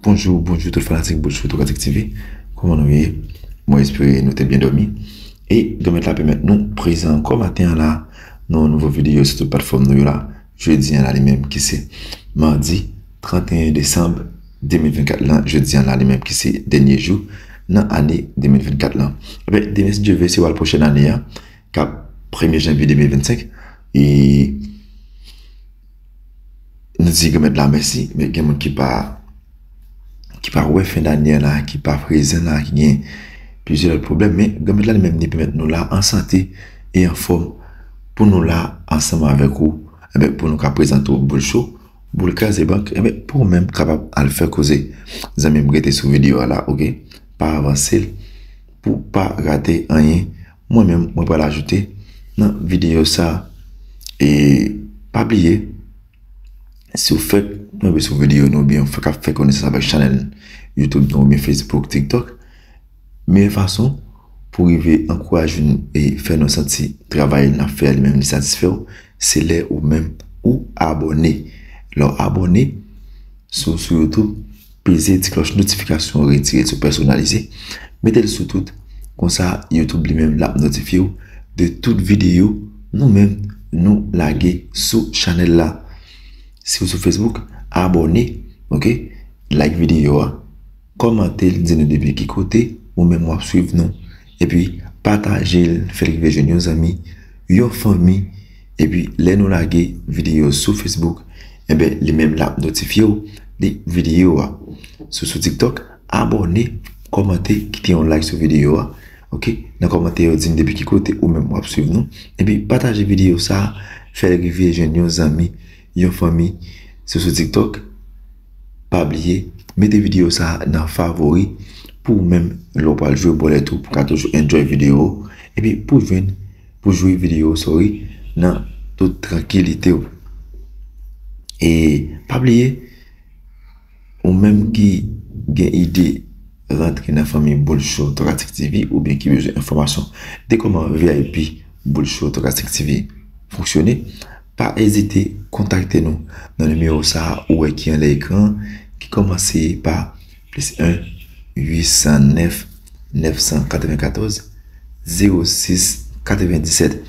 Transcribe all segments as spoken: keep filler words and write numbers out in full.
Bonjou, bonjou tout fanatik Boul Show Tokatik T V. Kòman nou ye? Mwen espere nou te byen dòmi. E Granmèt la pèmèt nou prezan ankò maten an la nan yon nouvo videyo sou tout platfòm nou yo la. Jodi an la li menm ki se madi trannteyen desanm de mil vennkat lan, jodi an la li menm ki se dènye jou nan ane de mil vennkat lan. Ebyen, demen si Dye vle se pral pwochèn ane a, k ap premye janvye de mil vennsenk. E nou di Granmèt la mèsi, men gen moun ki pa ki pa wè fen dane an la, ki pa prezan la, ki gen plizyè lòt pwoblèm, men Granmèt la li menm li pèmèt nou la an sante e an fòm pou nou la ansanm avèk ou, ebyen pou nou ka prezante w Boul Show, Boul Kraze Bank, ebyen pou ou menm kapab al fè koze. Zanmi m, rete sou videyo a la, oke? Pa avanse l pou pa rate anyen. Mwen menm, mwen pral ajoute nan videyo sa. E pa bliye, si w fèk tonbe sou videyo nou, oubyen w fèk ap fè konesans avèk chanèl YouTube nou, oubyen Facebook, TikTok, meyè fason pou rive ankouraje nou e fè nou santi travay n ap fè a li menm li satisfè w, se lè ou menm ou abòne. Lè w abòne sou, sou YouTube, peze ti klòch notifikasyon, retire l sou pèsonalize, mete l sou tout. Konsa, YouTube li menm l ap notifye w de tout videyo nou menm nou lage sou chanèl la. Si w sou Facebook, abòne, oke? Like videyo a, kòmante l, di nou depi ki kote ou menm w ap swiv nou, epi pataje l, fè l rive jwenn yon zanmi, yon fanmi, epi lè nou lage videyo sou Facebook, enben, li menm l ap notifye w de videyo a. Si w sou TikTok, abòne, kòmante, kite yon like sou videyo a. Oke? Nan kòmantè yo, di n depi ki kote ou menm w ap swiv nou. Epi pataje videyo sa a, fè l rive jwenn yon zanmi, yon fanmi. Si w sou TikTok, pa bliye, mete videyo sa a nan favori pou ou menm lè w pral jwe bòlèt ou, pou w ka toujou enjoy videyo. Epi pou jwenn, pou jwe videyo, sorry, nan tout trankilite w. E pa bliye, ou menm ki gen ide rantre nan fanmi Boul Show Tokatik T V oubyen ki bezwen enfòmasyon de kòman V I P Boul Show Tokatik T V fonksyone, pa ezite kontakte nou nan nimewo sa a ou wè ki anlè ekran an, ki kòmanse pa plis en uit san nèf nèf san katrevenkatòz zewo sis katrevendisèt.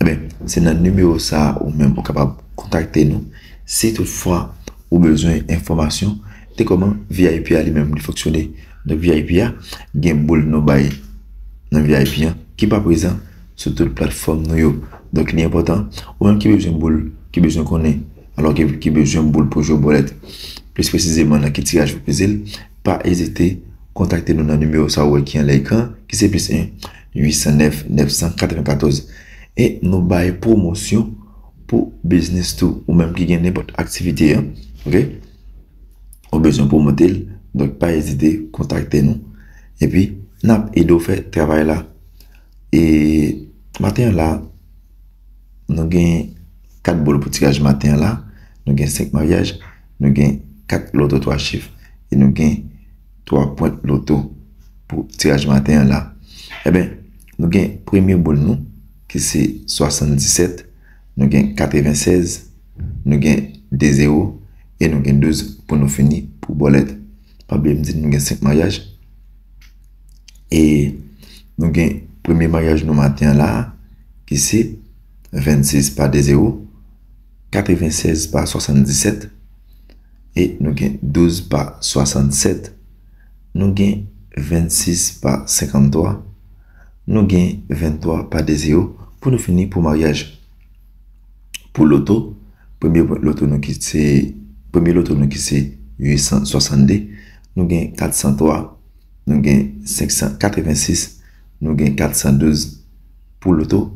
Ebyen, se nan nimewo sa a ou menm ou kapab kontakte nou si toutfwa ou bezwen enfòmasyon de kòman V I P a li menm li fonksyone. Donk, V I P a, gen boul nou bay nan V I P a ki pa prezan sou tout platfòm nou yo. Donk, li enpòtan, ou menm ki bezwen boul, ki bezwen konnen, alò ki, ki bezwen boul pou jwe bòlèt, plis presizeman nan ki tiraj pou peze l, pa ezite kontakte nou nan nimewo sa a ou wè ki anlè ekran, ki se plis en uit san nèf nèf san katrevenkatòz. E nou bay pwomosyon pou biznis tou, ou menm ki gen nenpòt aktivite an, oke? Ou bezwen pwomote l, donk pa ezite kontakte nou. Epi, n ap ede w fè travay la. E maten an la, nou gen kat boul pou tiraj maten an la, nou gen senk maryaj, nou gen kat loto twa chif, e nou gen twa pwent loto pou tiraj maten an la. Ebyen, nou gen premye boul nou, ki se swasanndisèt, nou gen katrevensèz, nou gen de zewo, e nou gen douz pou nou fini pou bòlèt. Pa bliye m di nou gen senk maryaj. E nou gen premye maryaj nou maten an la, ki se vennsis pa de zewo, katrevensèz pa swasanndisèt, e nou gen douz pa swasannsèt, nou gen vennsis pa senkanntwa, nou gen venntwa pa de zewo pou nou fini pou maryaj. Pou loto, premye loto nou ki se, premye loto nou ki se uit san swasannde, nou gen kat san twa, nou gen senk san katrevensis, nou gen kat san douz pou loto,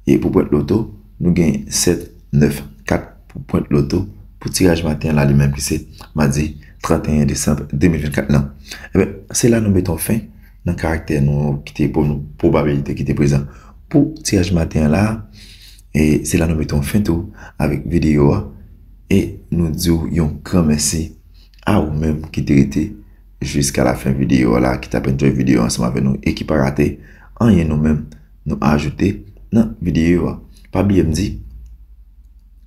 e pou pwent loto, nou gen sèt nèf kat pou pwent loto, pou tiraj maten an la li menm ki se madi trannteyen desanm de mil vennkat lan. Ebyen, se la nou mete yon fen nan karaktè nou ki te, pou nou, pwobabilite ki te prezan pou tiraj maten an la. E se la nou mete yon fen tou avèk videyo a. E nou di w yon gran mèsi a ou menm ki te rete jiska lafen videyo a la, ki t ap enjoy videyo a ansanm avèk nou e ki pa rate anyen nou menm nou ajoute nan videyo a. Pa bliye m di,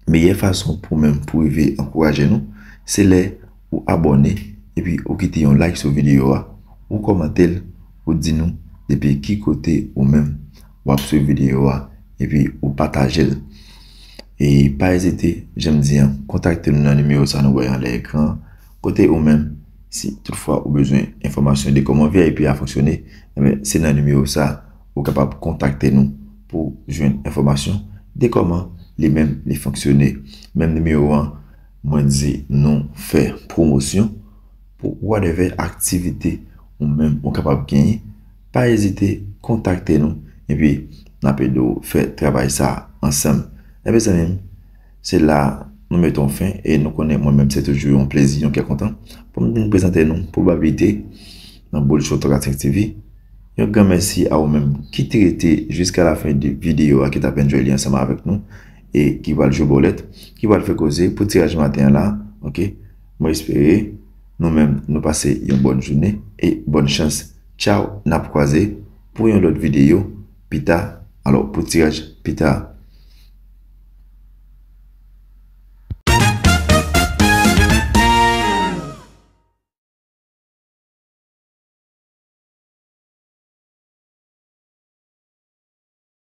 meyè fason pou menm pou rive ankouraje nou, se lè ou abòne epi ou kite yon like sou videyo a, ou kòmante l, ou di nou depi ki kote ou menm w ap swiv videyo a, epi ou pataje l. E pa ezite, jan m di an, kontakte nou nan nimewo sa nou wè anlè ekran an, kote ou menm, si toutfwa ou bezwen enfòmasyon de kòman V I P a fonksyone, enben, se nan nimewo sa ou kapab kontakte nou pou jwenn enfòmasyon de kòman li menm li fonksyone. Menm nimewo an, mwen di nou fè pwomosyon pou whatever aktivite ou menm ou kapab genyen. Pa ezite kontakte nou, epi n ap ede w fè travay sa ansanm. Enben, zanmi m, se la nou mete yon fen, e nou konnen mwen menm se toujou yon plezi, yon kè kontan pou m vin prezante nou pwobabilite nan Bold Show Tòk Atèk T V. Yon gran mèsi a ou menm ki te rete jiska lafen de videyo a, ki t ap enjoy li ansanm avèk nou, e ki pral jwe bòlèt, ki pral fè koze pou tiraj maten an la, oke? Mwen espere nou menm nou pase yon bòn jounen e bòn chans. Tchaw, n ap kwaze pou yon lòt videyo pita, alò pou tiraj pita.